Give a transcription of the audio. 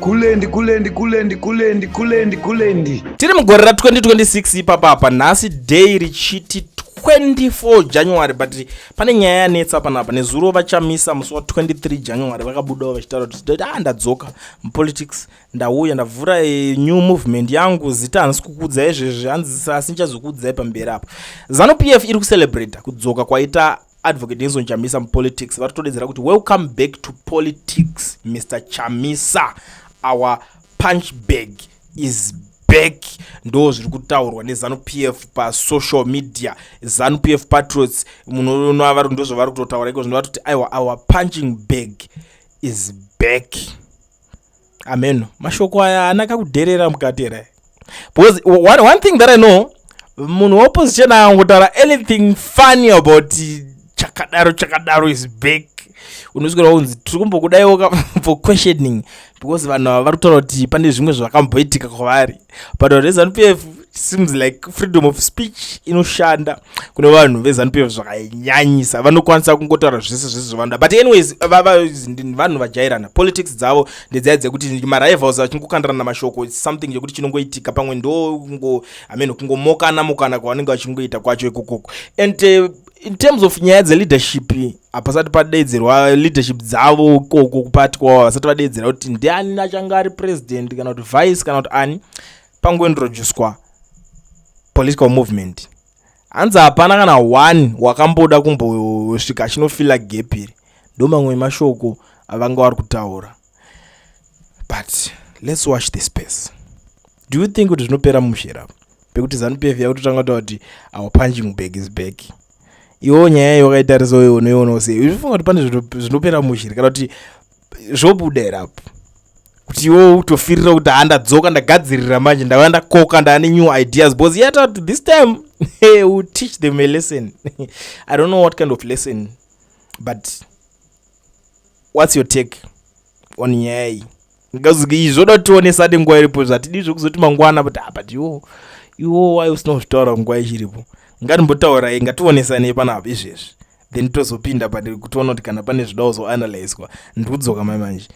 Kulendi, kulendi, kulendi, kulendi, kulendi, kulendi. Tiri mugore ra2026 ipapapa, nhasi day richiti 24 January, but pane nyaya yanetsa panapa. Nezuro vaChamisa, musi wa23 January, vakabudawo vachitaura kuti, "Ah, ndadzoka mupolitics, ndauya, ndavhura new movement yangu. Zita handisi kukuudzai izvezvi, hanzi asi ndichazokuudzai pamberi apo." ZANU PF iri kucelebrata kudzoka kwaita Advocate Nelson Chamisa mupolitics. Vari kutodedzera kuti, "Welcome back to politics, Mr Chamisa. Our punch bag is back." Ndo zviri kutaurwa neZANU PF pasocial media. ZANU PF patriots munoona, ndo zvavari kutotaura iko zvino. Vatoti, "Aiwa, our punching bag is back." Ameno mashoko aya haana kakudherera mukati here? Because one thing that I know, munhu weopposition akangotaura anything funny about chakadaro chakadaro is back, unoswera unzi tiri kumbokudaiwo for questioning, because vanhu ava vari kutaura kuti pane zvimwe zvakamboitika kwavari. But vanhu veZANU PF, seems like freedom of speech inoshanda kune vanhu veZANU PF zvakanyanyisa. Vanokwanisa kungotaura zvese zvese zvavanoda. But anyways, vanhu vajairana politics dzavo ndedzaya dzekuti marivals vachingokandirana mashoko. Something yekuti chinongoitika, pamwe ndo amen, kungomokana mokana kwavanenge vachingoita kwacho ikokoko. And in terms of nyaya dzeleadership, hapasati padedzerwa leadership dzavo ikoko kupati kwavo. Vasati vadedzera kuti ndiani achange ari president kana kuti vice kana kuti ani. Pangointroducwa political movement, hanzi hapana kana one wakamboda kumbosvika achinofilla gap iri. Ndo mamwe emashoko avanga vari kutaura. But let's watch the space. Do you think kuti zvinopera mushe pekuti ZANU PF yakutotanga kutaura kuti our punching bag is back? Iwo nyaya iyo wakaitarisawo iwo unoionawo sei? Uchifunga kuti pane zvinopera mushe kana kuti zvobuda here apo, kuti iwo utofirira kuti, "Handadzoka, ndagadzirira manje, ndauya ndakoka, ndaane new ideas"? Because yata kuti this time will teach them a lesson. I don't know what kind of lesson, but what's your take on nyaya iyi? Ngaziki zvoda kutionesa nguva iripo. Zvatidi zvokuzoti mangwana, but ah, but iwo wai usina kuzvitaura nguva ichiripo? Ngatimbotaurai, ngationesanei panapa izvezvi, then tozopinda pati kutoona kuti kana pane zvoda kuzoanalyzwa. Ndikudzoka mai manje.